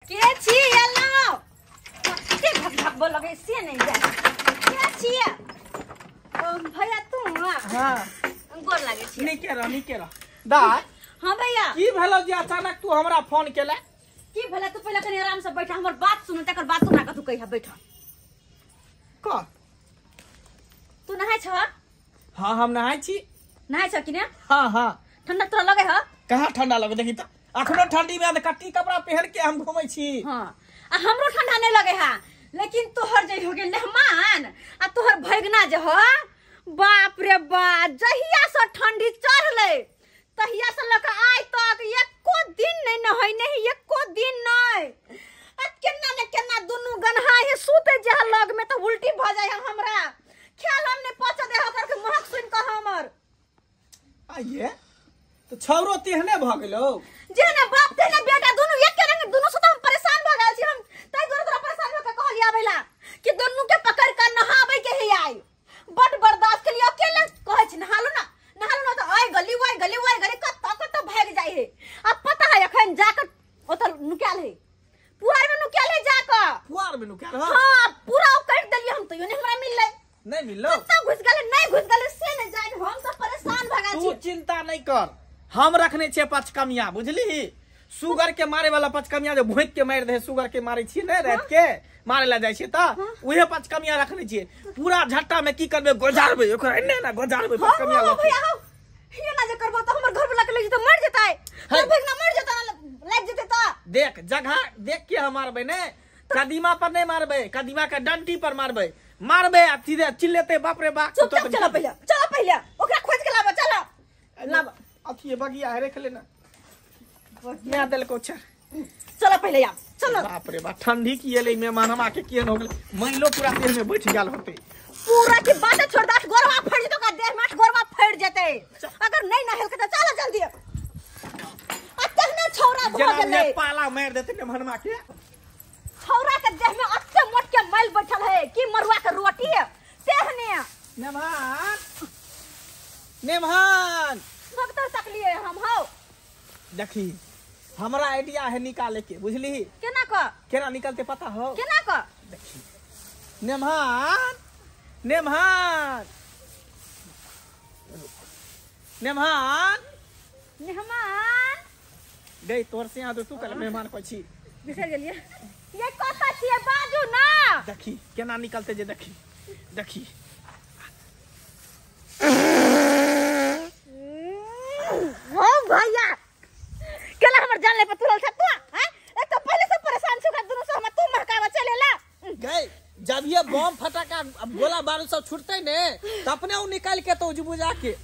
के छी एलौ कते भक भक बोलगे से नहीं जाए के छी ओ भैया तू? हां गोर लागे छी। नीके रह नीके रह। दाय हां भैया की भेलो जे अचानक तू हमरा फोन केला? की भेला तू पहले कनी आराम से बैठ हमर बात सुन तकर बाद तू ना कथू कहिया बैठ। का तू नहाय छ? हां हम नहाय छी। नहाय छ कि ने? हां हां। ठंडा तोरा लगे ह? कहां ठंडा लगे देखी त अखनो ठंडी में कट्टी कपड़ा पहन के हम घूमै छी। हां आ हमरो ठंडा नहीं लगे हा लेकिन तोहर जे हो गेल मेहमान आ तोहर भगना जे हो बाप रे बाप जहिया से ठंडी चढ़ले तहिया से लक आइ तक एको दिन नहीं नहै नहीं एको दिन नहीं। आ केना ने केना दुनू गन्हा हे सुते जे लग में त उल्टी भ जाय हमरा ख्याल हम नहीं पहुंच दे ओकर के महक सुन के हमर। आइए तो छौरो तेहने भ गेलो जे ने बाप तेहने बेटा दुनू एके रंग दुनू से त हम परेशान भ गेल छी। हम तै दुनू तोरा परेशान भ के कहलियै आबैला कि दुनू के पकड़ के नहाबै के ही आई बड बर्दाश्त के लिए अकेले कहै छी नहालू ना नहालू ना त आइ गली वाइ गली वाइ गली कत कत भाग जाइ हे। अब पता है अखन जाकर ओत नुकाल है पुआर में नुकाल है जाकर पुआर में नुकाल। हां पूरा काट देलियै हम तो यो नहीं हमरा मिललै नहीं मिललो कत घुस गेलै नहीं घुस गेलै से नहीं जान हम सब परेशान भ गेल छी। तू चिंता नहीं कर हम रखने छे पचकमिया बुझली सुगर के मारे वाला पचकमिया जो भोंक के मार दे सुगर के मारे छी ने रात के मारे ला जाय छी त उहे पचकमिया रखने छी पूरा झट्टा में की करबे गोजारबे ओकरा एने ना गोजारबे पचकमिया ल भैया हो ये ना जे करबो त हमर घर वाला के ले जते मर जतै तोर भगना मर जतै लाग जतै त देख जगह देख के हम मारबे ने कदीमा पर नहीं मारबे कदीमा के डंटी पर मारबे मारबे आ सीधे चिल्लेते बाप रे बाप। चुपचाप चला पहिले चला पहिले ओकरा खोज के लाबो चला लाबो अथी बगिया है रख लेना मैं दल को छ चलो पहले यार चलो। बाप रे बाप ठंडी की एले मेहमान हम आके केन हो गेल मैलो पूरा देह में बैठ गेल होते पूरा की बात छोड़ दास गोरवा फट जतो का देह में गोरवा फट जते अगर नहीं नहल के त चलो जल्दी। आ तहने छौरा भ गेलै पाला मार देते मेहमानमा के छौरा के देह में अच्छे मोट के मैल बैठल है की मरुआ के रोटी है तेहने मेहमान मेहमान भगतर तकलिए हम हो देखी हमरा आइडिया है निकाले के बुझली केना क केना निकलते पता हो केना क देखी नेमहान नेमहान नेमहान नेहमान गई तोर से यहाँ तो तू कल मेहमान को छी बिसर गेलिए ये कत छिए बाजू ना देखी केना निकलते जे देखी देखी हो भैया केला हमर जान ले पर तुरल छ तू हां एक तो पहले से परेशान छु का दुनु से हम तू महकावा चलेला गई जब ये बम फटाका गोला बारूद सब छूटते ने त अपने उ निकाल के तो उजबुजा के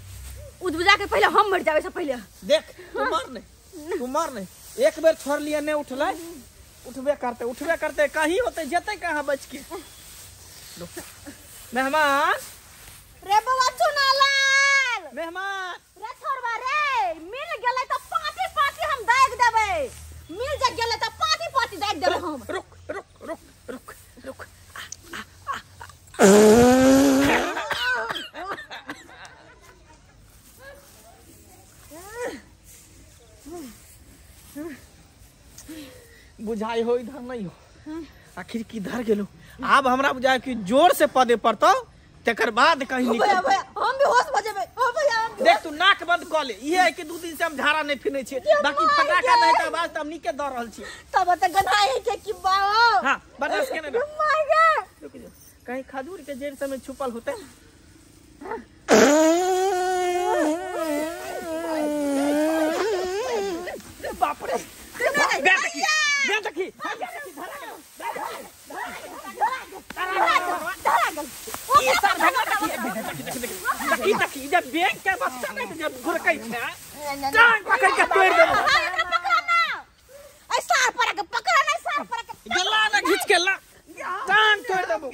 उजबुजा के पहले हम मर जावे से पहले देख तू मर नहीं तू मर नहीं एक बेर छोड़ लिए ने उठलै उठबे करते कहीं होते जते कहां बच के मेहमान रे बउवा चुनालाल मेहमान रे छोड़वा रे मिल गेलै त पाटी पाटी हम दाग देबै मिल जे गेलै त पाटी पाटी दाग देबै हम। रुक रुक रुक रुक रुक बुझाई हो इधर नहीं हो आखिर किधर गेलो आब हमरा बुझाय कि जोर से पदे पड़तो तकर बाद कहीं निकल भैया हम भी होश भ जेबै। हां भैया देख तू नाक बंद क ले ई है कि दू दिन से हम झाड़ा नहीं फिनै छी बाकी फटाका नहीं त आवाज त हम नीके द रहल छी तब त गनाय है के कि बाओ। हां बर्दाश्त केने ना my God रुक जा कहीं खजूर के जड़ से में छुपल होते। बाप रे देखी देखी ई सर धगा देखी देखी जब बैंक के बच्चा नहीं जब घुरकै छै टांग पकड़ के तोड़ देबो। हां एकरा पकड़ ना ऐ सार पर के पकड़ ना सार पर के गला ना घिच के ला टांग तोड़ देबो।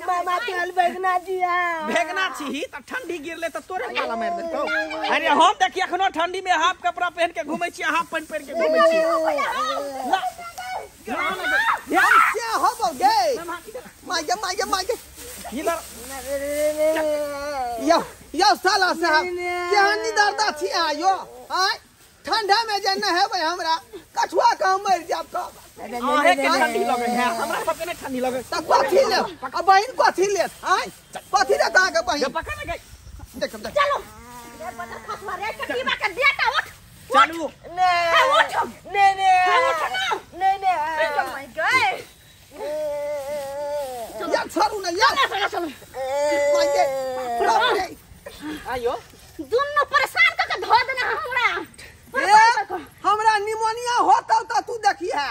मामा तेल भेगना जी भेगना छी त ठंडी गिरले त तोरे पाला मार देतौ। अरे हम देखी अखनो ठंडी में हाफ कपड़ा पहन के घुमै छी हाफ पैंट पहन के घुमै छी। ला से होबो गे माय माय माय इधर यो यो साला साहब केहन निदर्दा छी आ यो आय ठंडा में जे नहेबै हमरा कछुआ के हम मर जाब त अहे के ठंडी लगे है हमरा सब के नहीं ठंडी लगे त कथी ले आ बहिन कथी ले आय कथी ले अहाँ के बहिन पकड़ ले गई देख देख चलो रे बदर खसुआ रे कटीबा के बेटा उठ चलू ने उठ ने ने उठ ना ने ने my God यार छोड़ू ना यार चलो चलो my गे आयो दुन्नो परेशान क के धो देना हमरा हमरा निमोनिया होतौ त तू देखी है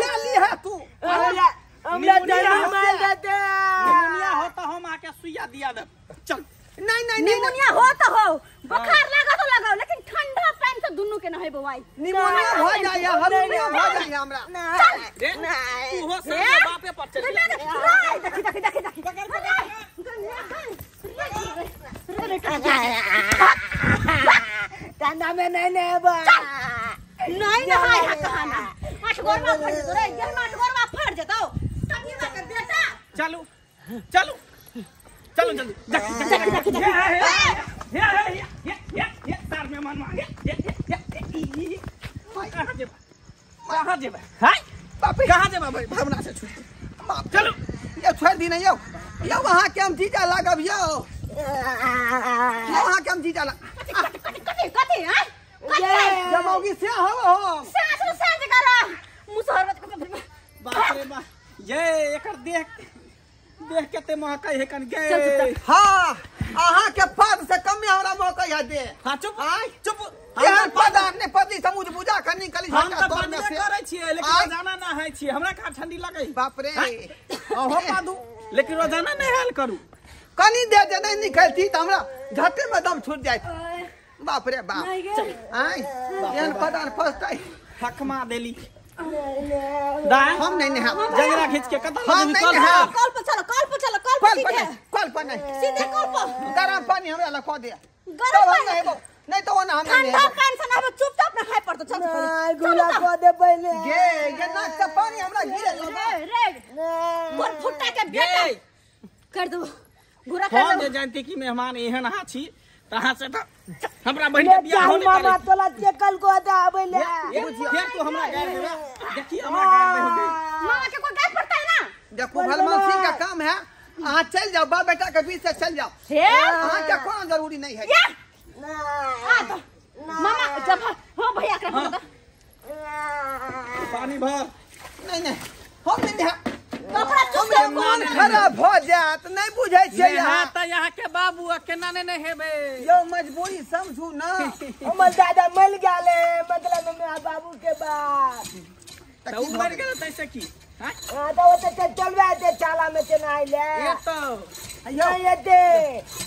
साली है तू हमरा हमरा डर मार देते निमोनिया होता हम आके सुइया दिया देब चल नहीं नहीं निमोनिया हो तो हो बुखार लगा तो लगाओ लेकिन ठंडा पानी से दुन्नो के न है बवाई निमोनिया हो जाए हरुनिया हो जाए हमरा चल रे तू हो सब बापे पर चल देखी देखी देखी देखी ठंडा में नहीं नहबा नहीं नहाय है कहाना आठ गोरवा फट जेतो रे ये आठ गोरवा फट जेतो कटीवा के बेटा चलू चलू चलो जल्दी देख देख हे हे हे हे हे तार मेहमान मांगे कहां जेबा कहां जेबा हाय बाप रे कहां जेबा भाई भावना से छूट चलो ये छोड़ दी नहीं यो यो वहां के हम जीजा लागब यो वहां के हम जीजा लाग कथि कथि कथि कथि हां जमौगी से हो हो सास सास करा मुसहर बाप रे बाप ये एकर देख देख के ते महकै है कन गे हां अहाँ के पद से कम हमरा महकै है दे हां चुप चुप केहन पद ने पदी समुझ बुझा के निकली हम त बंदे करै छियै लेकिन रोजाना ना है छियै हमरा कहाँ ठंडी लगै बाप रे अहो पादू लेकिन रोजाना नहीं हाल करू कनी दे जे नहीं निकलती त हमरा झटे में दम छूट जाए बाप रे बाप आय केहन पद फसतै हकमा देली दाय हम नहीं नहा जंगरा खींच के कतल हम नहीं नहा कल पर चलो कल पर चलो कल पर सीधे कल पर नहीं सीधे कल पर गरम पानी हमरा ला खो दे गरम पानी नहीं तो वो ना हम नहीं ठंडा पानी से नहाबे चुपचाप नहाय पड़तो चल नहीं गुला को दे पहले गे गे नाक से पानी हमरा गिरे रे रे कोन फुट्टा के बेटा कर दो घुरा कर हम जे जानती कि मेहमान एहन अहाँ छी तहाँ से त हमरा बहिन के बियाह होने मामा तोला चेकल को दे आबे ले फिर तू हमरा गार देबे देखी हमरा गार दे हो गई मामा के कोई गार पड़ता है ना देखो भलमानसी का काम है अहाँ चल जाओ बाप बेटा के बीच से चल जाओ हे अहाँ के कोनो जरूरी नहीं है ना मामा जब हो भैया कर दो पानी भर नहीं नहीं हम नहीं नहा कपड़ा चुप हमरा मन खराब हो जात नहीं बुझै छियै यहाँ त यहाँ के बाबू केना ने हेबे यो मजबूरी समझू ना हमर दादा मर गेले मतलब हमरा बाबू के बाप त उ मर गेल तैसे की हां त ओ त चलबे दे चाला में के ना आइले ए तो नहीं एते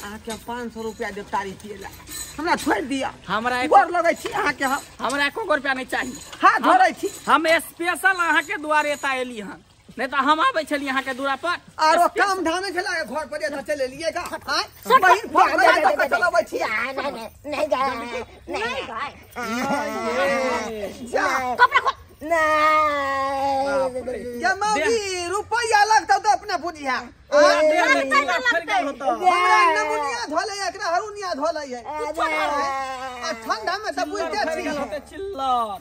अहाँ के 500 रुपया दे तारी पिएला हमरा छोड़ दिया हमरा गोर लगै छी अहाँ के हम हमरा एको रुपया नहीं चाहिए हाथ धरै छी हम स्पेशल अहाँ के दुआरे एता एली हन नहीं तो हम आबै छली अहाँ के दूरा पर आरो काम धाम नहीं छला घर पर एता चल एलियै का आय बहिन फोन कर चलाबै छी नहीं गए नहीं गए जा कपड़ा खोल नहीं ये मौगी रुपया लगतौ त अपने बुझिया हमरा नमुनिया धोले एकरा हरुनिया धोले है आ ठंडा में त बुझते छी चिल्लत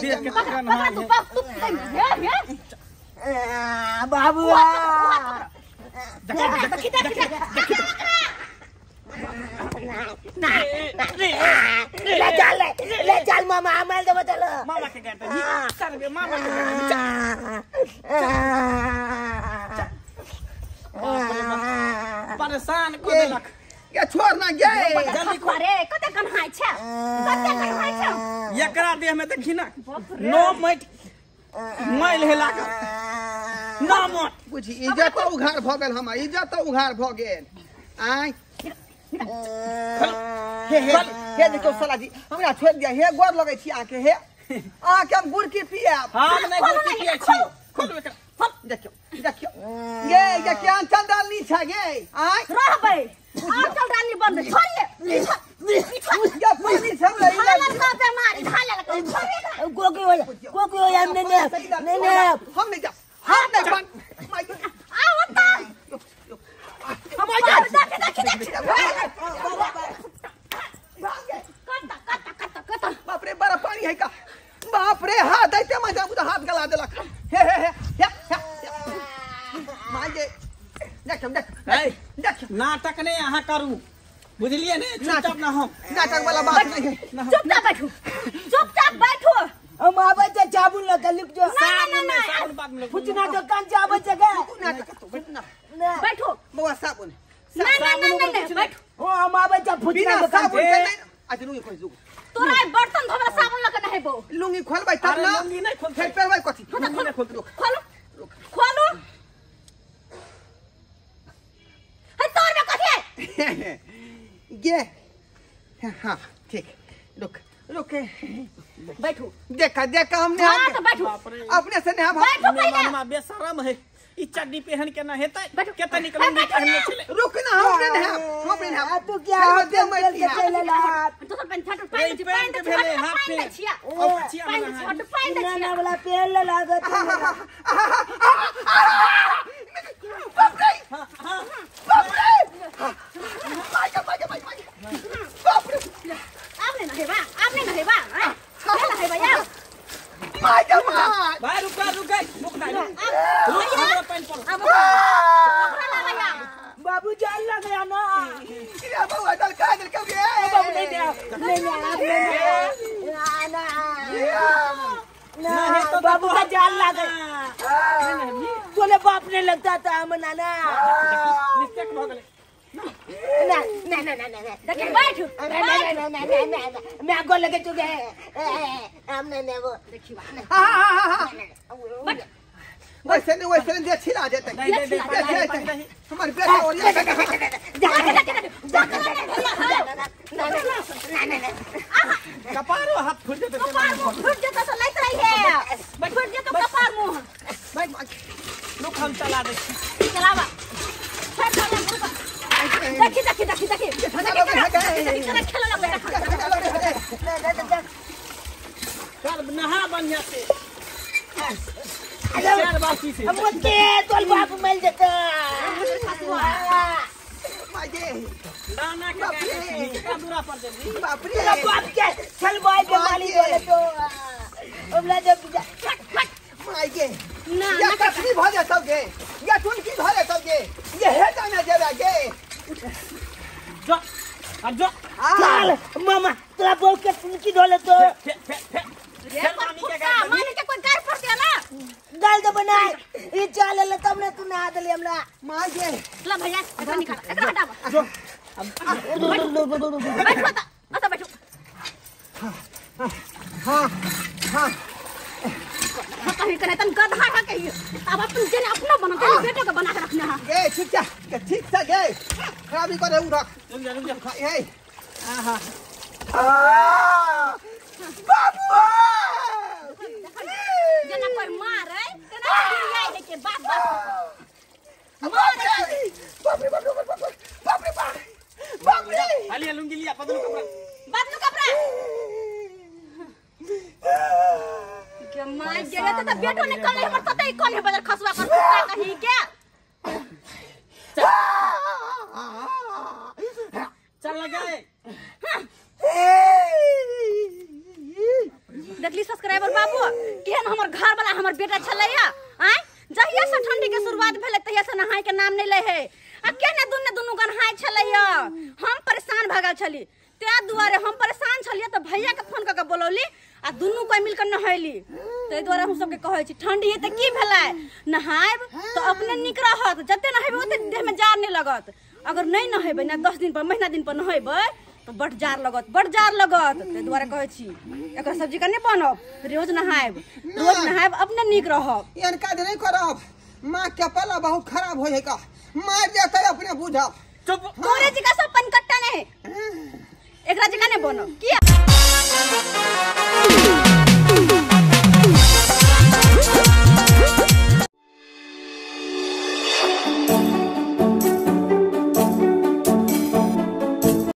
देख के तकन पकड़ तू पकड़ तू हे हे बाबू देखी देखी देखी ले चल ले चल मामा हमारे दे चल मामा के कहते चल बे मामा के कहते परेशान को देलक ये छोड़ ना गे जल्दी अरे कते कन्हाइ छै कते कन्हाइ छै एकरा देह में देखी ना नो मैट मैल हे लागल ना मोट बुझी इज्जत उघार भ गेल हमर इज्जत उघार भ गेल आय हे हे हे देखियौ साला जी हमरा छोड़ दिया हे गोर लगै छी अहाँके हे अहाँके हम गुड़की पियाब हम नहि गुड़की पियै छी खोलू एकरा देखियौ देखियौ गे गे केहन चंडालनी छै गे आय रहबै आब चल रानी बंद छोड़िए ये पानी से हमरा ढालल का बेमारी ढालल का छोड़िए गोकी हो जा गोकी हो जा नहीं नहीं नहीं हम नहीं जा हम नहीं बन आओ त हम आ जा देख देख देख कत कत कत कत बाप रे बड़ा पानी है का जा बुझा हाथ गला देलक। हे हे हे हे माय गे देख देख देख नाटक नहीं अहाँ करू बुझलिए ने। चुपचाप ना हम नाटक वाला बात नहीं है। चुपचाप बैठू चुपचाप बैठू। हम आबै छै चाबुन लऽ के लिख जो। ना ना ना साबुन बाद में फुचना दुकान से आबै छै गे। नाटक तो बैठना बैठो बौआ साबुन। ना ना ना ना बैठो। ओ हम आबै छै फुचना दुकान साबुन के नहीं आज लुंगी खोल दू तोरा बर्तन धोबला साबुन लऽ के नहेबो। लुंगी खोलबै तब ना। लुंगी नहीं खोल फेर पेरबै कथी। लुंगी नहीं खोल खोलो खोलो। हे तोर में कथी है गे। हां ठीक रुक रुक बैठो। देखा देखा हमने हां तो बैठो अपने से नहीं। बैठो पहले। मामा बेशरम है ई चड्डी पहन के ना हेतै केते निक लुंगी पहनने छलै। रुक ना हमने नहीं हमने नहीं। तू क्या हो दे मैं के चले ला दोसर पेन छाटो पेन पेन भेले हाथ पे छिया ओ छिया पेन छाटो पेन ना वाला पेन ले लागत। बाप रे बाप रे my गे my गे my गे बाप रे। आप ने नहेबा आप ने नहेबा ले नहेबा यार my गे my. भाई रुक रुक रुक ना रुक हमरा पेन पर अब ओकरा लावा यार। बाबू जान लग गया ना। ये बाबू डल का डल के गए बाबू नहीं दे नहीं ना ना ना ना बाबू का जाल लग गया। तोले बाप ने लगता था हम नाना मिस्टेक भ गेलै। ना ना ना ना ना देखिए बैठ ना ना ना ना ना मैं आगो लगे चुके हमने ने वो देखिए हां हां हां बैठ। वैसे नहीं वैसे नहीं दे छिला जेतै नहीं हमर बेटा और ये कपारो हाथ फुट जेतै कपार मुंह फुट जेतै तो लैत रही है फुट जेतौ कपार मुंह। बैठ रुक हम चला दै छी चलावा। देखी देखी देखी देखी खेलो लग चल नहा बढ़िया से चार बाकी से हम के तोल बाप मिल जेता my गे नाना के का दूरा पर देबी बाप रे बाप के चल भाई के माली बोले तो हमला जब फट फट my गे ना या कथी भ जेतौ गे या टुनकी भ जेतौ गे ये हे जाना जेबा गे जो अब जो चल मामा तोरा बहू के टुनकी धोले तो फे फे फे रे मामी के कोई गार पड़ दिया ना गाल दे बना ई चाल ले तब ने तू नहा देली हमरा my गे ला भैया एकरा निकाल एकरा हटावा जो बैठो त अत बैठो। हां हां कहीं करे तन गधा हा कहियो अब अपन जेने अपना बना के बेटो के बना के रखना है गे ठीक जा ठीक से गे खराबी करे उ रख रुक जा रुक जा ए आहा आ बाबू जेना कोई मारे तेना गिरियाई है के बाप बाप मारे बाप रे बाप रे बाप रे बाप रे बाप रे। खाली लुंगी लिया बदलू कपड़ा बदलू कपड़ा के मार गेले त बेटो निकल हमर तते कोन है बजर खसुआ कर कुत्ता कहीं के चल लगे। देखली सब्सक्राइबर बाबू केहन हमर घर वाला हमर बेटा छलैया आय जहिया से ठंडी के शुरुआत भेलै तहिया से नहाय के नाम नहीं ले है आ केने दुने दुनु गनहाय छलैया। हम परेशान भऽ गेल छली ते दुआरे हम परेशान छलियै त भैया के फोन क के बोलौली आ दुनु कोई मिलकर नहैली। ताहि दुआरे हम सबके कहै छी ठंडी है त की भेलै नहायब त अपने नीक रहत जते नहेबै ओते देह में जार नहीं लगत। अगर नहीं नहेबै ना 10 दिन पर महीना दिन पर नहेबै तो बड जार लगत बड जार लगत। ताहि दुआरे कहै छी एकर सब्जी के नहीं बनब रोज नहायब रोज नहायब अपने नीक रहब। एहन काज नहीं करब माँ के पला बहुत खराब होय है का मार जेतै अपने बुझब। चुप तोरे जी का सब पनकट्टा नहीं एकरा जका नहीं बनब किया।